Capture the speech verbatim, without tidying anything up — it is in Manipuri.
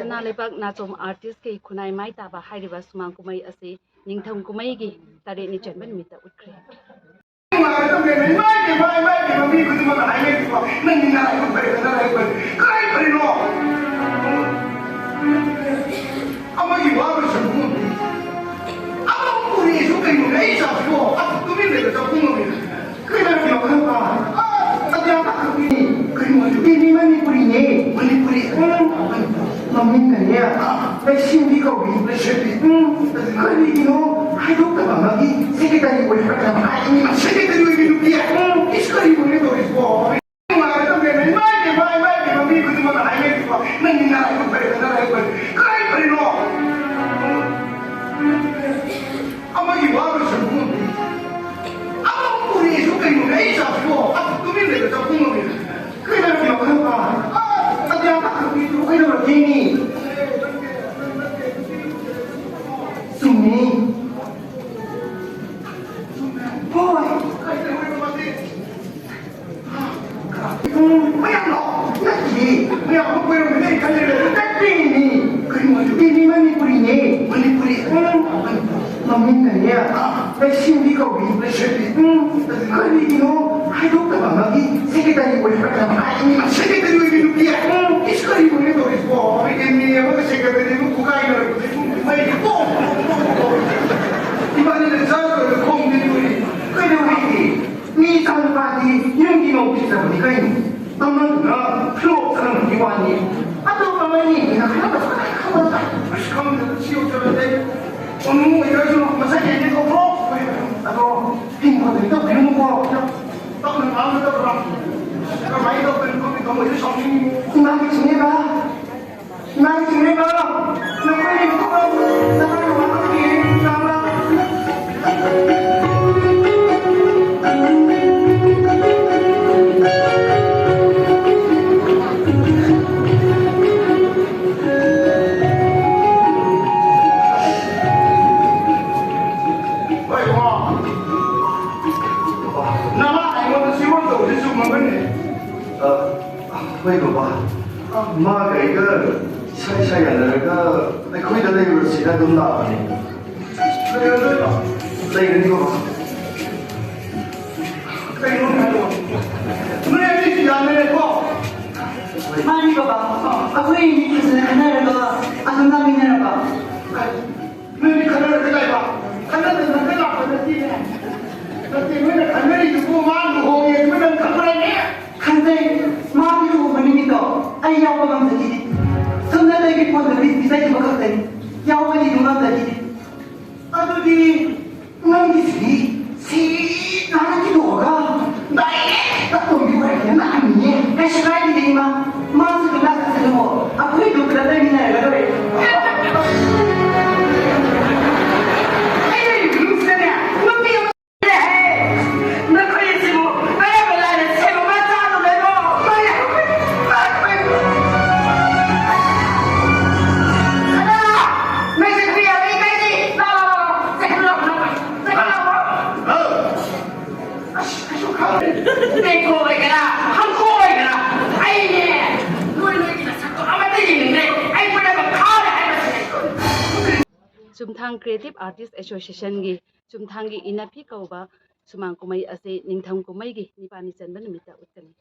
ꯁꯅꯥ ꯂꯩꯕꯥꯛ ꯅꯥꯆꯣꯝ ꯑꯥꯔꯇꯤꯁꯀꯤ ꯈꯨꯟꯅꯥꯏ ꯃꯥꯏ ꯇꯥꯕ ꯍꯥꯏꯔꯤꯕ ꯁꯨꯃꯥꯡ ꯀꯨꯝꯍꯩ ꯑꯁꯤ ꯅꯤꯡꯊꯝ ꯀꯨꯝꯍꯩꯒꯤ ꯇꯔꯦꯠꯅꯤ ꯆꯟꯕ ꯅꯨꯃꯤꯠꯇ ꯎꯠꯈ꯭ꯔꯦ꯫ ꯅꯪꯒꯤ ꯅꯔꯥꯏꯕꯛ ꯐꯔꯦ, ꯅꯔꯥꯏꯕꯛ ꯐꯔꯦ꯫ ꯀꯔꯥꯏ ꯐꯔꯤꯅꯣ? ꯑꯃꯒꯤ ꯋꯥꯕ ꯁꯔꯨꯛ ꯑꯃ ꯄꯨꯔꯛꯑꯦꯁꯨ ꯀꯩꯅꯣꯅꯦ? ꯑꯩ ꯏꯆꯥꯁꯤꯕꯣ ꯑꯗꯨ ꯇꯨꯃꯤꯟ ꯂꯩꯕ ꯆꯥꯛꯈꯨꯝ ꯑꯃ ꯀꯩꯅꯣ ꯍꯥꯏꯕ? ꯑꯇꯤꯌꯥ ꯄꯥꯈꯪꯅꯤ꯫ ꯀꯩꯅꯣ ꯍꯥꯏꯕ? ꯃꯤ ꯃꯅꯤꯄꯨꯔꯤꯅꯦ꯫ ꯃꯅꯤꯄꯨꯔꯤ? ꯎꯝ꯫ ꯃꯃꯤꯡꯅꯅꯦ, ꯑꯥ꯫ ꯂꯩꯁꯦꯝꯕꯤ ꯀꯧꯏ꯫ ꯂꯩꯁꯦꯝꯕꯤ? ꯎꯝ꯫ ꯀꯔꯤꯒꯤꯅꯣ ꯍꯥꯏꯗꯣꯛꯇꯕ ꯑꯃꯒꯤ ꯁꯦꯀ꯭ꯔꯦꯇꯔꯤ ꯑꯣꯏꯕ꯭ꯔꯥ ꯀꯩꯅꯣꯝ ꯍꯥꯏ꯫ ꯁꯦꯀ꯭ꯔꯦꯇꯔꯤ ꯑꯣꯏꯕꯤ ꯅꯨꯄꯤ? ꯎꯝ꯫ ꯏꯁ, ꯀꯔꯤꯅꯣꯅꯦ ꯇꯧꯔꯤꯁꯤꯕꯣ? ꯅꯨꯡꯉꯥꯏꯔꯦ ꯇꯧꯒꯦ꯫ ꯏꯃꯥ ꯏꯕꯦꯝꯃ, ꯏꯃꯥ ꯏꯕꯦꯝꯃ, ꯃꯤ ꯈꯨꯗꯤꯡꯃꯛꯅ ꯍꯥꯏꯅꯔꯤꯕ, "ꯅꯪꯒꯤ ꯅꯔꯥꯏꯕꯛ ꯐꯔꯦ, ꯅꯔꯥꯏꯕꯛ ꯐꯔꯦ"꯫ ꯀꯔꯤ ꯐꯔꯤꯅꯣ? ꯑꯃꯒꯤ ꯋꯥꯕ ꯁꯔꯨꯛ ꯑꯃ ꯄꯨꯔꯛꯑꯦꯁꯨ ꯀꯩꯅꯣꯅꯦ? ꯑꯩ ꯏꯆꯥꯁꯤꯕꯣ ꯑꯗꯨ ꯇꯨꯃꯤꯟ ꯂꯩꯕ ꯆꯥꯛꯈꯨꯝ ꯑꯃ ꯀꯩꯗꯧꯔꯒꯦ? ꯋꯥꯈꯜ ꯄꯥ-, ꯑꯥ, ꯑꯇꯤꯌꯥ ꯄꯥꯈꯪꯕꯤꯗꯨ ꯀꯩꯗꯧꯔꯒꯦꯅꯦ? ꯆꯨꯝꯃꯤ꯫ ꯍꯣꯏ꯫ ꯎꯝ, ꯃꯌꯥꯝ ꯂꯥꯛꯑꯣ꯫ ꯅꯠꯇꯤꯌꯦ꯫ ꯃꯌꯥꯝ ꯑꯃ ꯀꯣꯏꯔꯝꯒꯅꯤ ꯑꯩ ꯈꯜꯂꯤꯅꯦ꯫ ꯅꯠꯇꯦꯃꯤ꯫ ꯀꯩꯅꯣ ꯍꯥꯏꯁꯤꯕꯣ? ꯃꯤꯗꯤ ꯃꯅꯤꯄꯨꯔꯤꯅꯦ꯫ ꯃꯅꯤꯄꯨꯔꯤ? ꯎꯝ꯫ ꯃꯃꯤꯡꯅꯅꯦ, ꯑꯥ꯫ ꯂꯩꯁꯦꯝꯕꯤ ꯀꯧꯏ꯫ ꯂꯩꯁꯦꯝꯕꯤ? ꯎꯝ꯫ ꯀꯔꯤꯒꯤꯅꯣ ꯍꯥꯏꯗꯣꯛꯇꯕ ꯑꯃꯒꯤ ꯁꯦꯀ꯭ꯔꯦꯇꯔꯤ ꯑꯣꯏꯕ꯭ꯔꯥ ꯀꯩꯅꯣꯝ ꯍꯥꯏ꯫ ꯁꯦꯀ꯭ꯔꯦꯇꯔꯤ ꯑꯣꯏꯕꯤ ꯅꯨꯄꯤ? ꯎꯝ꯫ ꯏꯁ, ꯀꯔꯤꯅꯣꯅꯦ ꯇꯧꯔꯤꯁꯤꯕꯣ? ꯑꯦꯝ ꯑꯦ ꯑꯃꯒ ꯁꯦꯀ꯭ꯔꯦꯇꯔꯤ ꯑꯃꯒ ꯈꯨꯀꯥꯏꯅꯔꯛꯄꯁꯦ ꯃꯩ ꯄꯣꯛ ꯄꯣꯛ ꯄꯣꯛ ꯄꯣꯛ꯫ ꯏꯕꯥꯅꯤꯅ ꯆꯥꯗꯣꯏꯔ ꯈꯣꯡꯗꯦ ꯇꯧꯔꯤ꯫ ꯀꯩꯗꯧꯋꯦꯒꯦ? ꯃꯤ ꯏꯆꯥ ꯅꯨꯄꯥꯗꯤ ꯌꯨꯝꯒꯤ ꯃꯧ ꯊꯤꯖꯕꯅꯤ ꯀꯩꯅꯣ꯫ ꯑꯃꯗꯨꯅ ꯐ꯭ꯂꯣꯞ ꯆꯠꯂꯝꯕꯒꯤ ꯋꯥꯅꯤ꯫ ꯑꯇꯣꯞꯄ ꯑꯃ ꯌꯦꯡꯒꯦꯅ ꯈꯜꯂꯝꯕ ꯁꯨꯡꯈꯟ ꯈꯜꯂꯝꯗꯦ꯫ ꯑꯁ, ꯈꯪꯗꯦꯗ, ꯁꯤ ꯌꯧꯁꯜꯂꯗꯤ ꯑꯩ ꯀꯣꯅꯨꯡ ꯑꯣꯏꯗꯣꯏꯁꯨ ꯃꯁꯛ ꯌꯦꯡꯒꯦ ꯀꯧꯊꯣꯛ꯫ ꯑꯗꯣ ꯍꯤꯡꯕꯗꯗꯤ ꯇꯧꯕꯤꯔꯨꯅꯨꯀꯣ꯫ ꯇꯞꯅ ꯉꯥꯡꯒꯗꯕ꯭ꯔꯥ? ꯀꯃꯥꯏꯅ ꯇꯧꯗꯣꯏꯅꯣ ꯈꯪꯗꯦ, ꯊꯃꯣꯏꯁꯦ ꯁꯥꯎꯅꯤꯡꯉꯤ꯫ ꯏꯃꯥꯒꯤ ꯆꯤꯡꯂꯦꯝꯕ꯫ ꯏꯃꯥꯒꯤ ꯆꯤꯡꯂꯦꯝꯕ, ꯅꯈꯣꯏ ꯌꯨꯝꯊꯣꯡ ꯅꯃꯥ ꯅꯄꯥ ꯀꯔꯤ ꯆꯥꯕ? ꯍꯣꯏ, ꯏꯕꯨꯡꯉꯣ꯫ ꯅꯃꯥ ꯑꯩꯉꯣꯟꯗ ꯁꯤꯔꯣꯏ ꯇꯧꯕꯁꯤ ꯆꯨꯝꯃꯕꯅꯦ? ꯑ, ꯍꯣꯏ, ꯕꯕꯥ꯫ ꯃꯥꯒ ꯑꯩꯒ ꯏꯁꯩ ꯏꯁꯩ ꯌꯥꯅꯔꯒ ꯑꯩꯈꯣꯏꯗ ꯂꯩꯔꯨꯔꯁꯤꯅ ꯑꯗꯨꯝ ꯂꯥꯛꯄꯅꯦ꯫ ꯂꯩꯔꯗꯣꯏꯔꯣ? ꯂꯩꯒꯅꯤ ꯕꯕꯥ꯫ ꯀꯩꯅꯣ ꯍꯥꯏꯕꯣ? ꯅꯣꯏ ꯑꯅꯤꯁꯤ ꯌꯥꯅꯔꯦꯀꯣ? ꯃꯥꯅꯤ ꯕꯕꯥ, ꯑꯩꯈꯣꯏ ꯑꯅꯤ ꯐꯖꯅ ꯈꯟꯅꯔꯒ ꯑꯗꯨꯝ ꯂꯥꯛꯃꯤꯟꯅꯔꯕ꯫ ꯅꯣꯏ ꯑꯅꯤ ꯈꯟꯅꯔꯒ ꯂꯩꯕ? ꯈꯟꯅꯗꯅ ꯂꯥꯛꯄ ꯅꯠꯇꯦꯅꯦ꯫ ꯅꯠꯇꯦ, ꯅꯣꯏꯅ ꯈꯟꯅꯔꯤꯗꯨꯕꯨ ꯃꯥ ꯂꯨꯍꯣꯡꯉꯦ ꯑꯗꯨ ꯅꯪ ꯈꯪꯕ꯭ꯔꯅꯦ? ꯈꯪꯖꯩ, ꯃꯥꯒꯤ ꯂꯨꯍꯣꯡꯕ ꯅꯨꯃꯤꯠꯇꯣ ꯑꯩ ꯌꯥꯎꯕ ꯉꯝꯖꯈꯤꯗꯦ꯫ ꯁꯣꯝꯗ ꯅꯪꯒꯤ ꯐꯣꯟꯗ ꯃꯤꯁ ꯄꯤꯖꯈꯤꯕ ꯈꯛꯇꯅꯤ, ꯌꯥꯎꯕꯗꯤ ꯑꯗꯨꯝ ꯉꯝꯖꯈꯤꯗꯦ꯫ ꯑꯗꯨꯗꯤ ꯅꯪꯒꯤꯁꯤꯗꯤ ꯁꯤ ꯅꯥꯟꯅ ꯊꯤꯗꯣꯛꯑꯒ ꯗꯥꯏꯔꯦꯛ ꯇꯣꯝꯕꯤ ꯑꯣꯏꯔꯒꯦꯅ ꯂꯥꯛꯑꯝꯃꯤꯅꯦ꯫ ꯀꯩꯁꯨ ꯀꯥꯏꯗꯦ ꯏꯃꯥ, ꯃꯥꯁꯨ ꯑꯗꯨꯝ ꯂꯥꯛꯆꯁꯅꯨꯀꯣ, ꯑꯩꯈꯣꯏ ꯑꯗꯨꯝ ꯄꯨꯂꯞ ꯂꯩꯃꯤꯟꯅꯔꯒ ꯂꯣꯏꯔꯦ꯫ ꯑꯩ ꯂꯩꯔꯤꯕ ꯌꯨꯝꯁꯤꯗꯅꯦ ꯅꯨꯄꯤ ꯑꯃ ꯂꯩꯍꯦ꯫ ꯅꯈꯣꯏ ꯑꯁꯤꯕꯨ ꯀꯔꯝꯕ ꯂꯥꯏꯅ ꯁꯦꯝꯕ ꯃꯆꯥꯅꯣ ꯂꯩꯕꯣ? ꯅꯪꯁꯦ ꯀꯔꯤ ꯌꯥꯝ ꯏꯀꯥꯏꯗꯦ? ꯂꯥꯛꯑꯣ, ꯂꯥꯛꯑꯣ, ꯂꯥꯛꯑꯣ꯫ ꯆꯠꯈ꯭ꯔꯣ, ꯂꯥꯛꯑꯣ, ꯂꯥꯛꯑꯣ꯫ ꯆꯠꯈ꯭ꯔꯣ, ꯂꯥꯛꯑꯣ꯫ ꯑꯁ, ꯀꯩꯁꯨ ꯈꯪꯗꯦ꯫ ꯇꯦꯡꯀꯣ ꯑꯣꯏꯒꯦꯔꯥ, ꯍꯪꯀꯣ ꯑꯣꯏꯒꯦꯔꯥ, ꯑꯩꯅꯦ ꯅꯣꯏ ꯅꯣꯏꯒꯤ ꯅꯁꯛꯇꯣ ꯑꯃꯠꯇ ꯌꯦꯡꯅꯤꯡꯗꯦ꯫ ꯑꯩ ꯄꯨꯝꯅꯃꯛ ꯈꯥꯔꯦ ꯍꯥꯏꯕꯁꯤꯅꯦ꯫ ꯆꯨꯝꯊꯥꯡ Creative Artist Associationꯒꯤ ꯆꯨꯝꯊꯥꯡꯒꯤ ꯏꯅꯐꯤ ꯀꯧꯕ ꯁꯨꯃꯥꯡ ꯀꯨꯝꯍꯩ ꯑꯁꯤ ꯅꯤꯡꯊꯝ ꯀꯨꯝꯍꯩꯒꯤ ꯅꯤꯄꯥꯜꯅꯤ ꯆꯟꯕ ꯅꯨꯃꯤꯠꯇ ꯎꯠꯀꯅꯤ꯫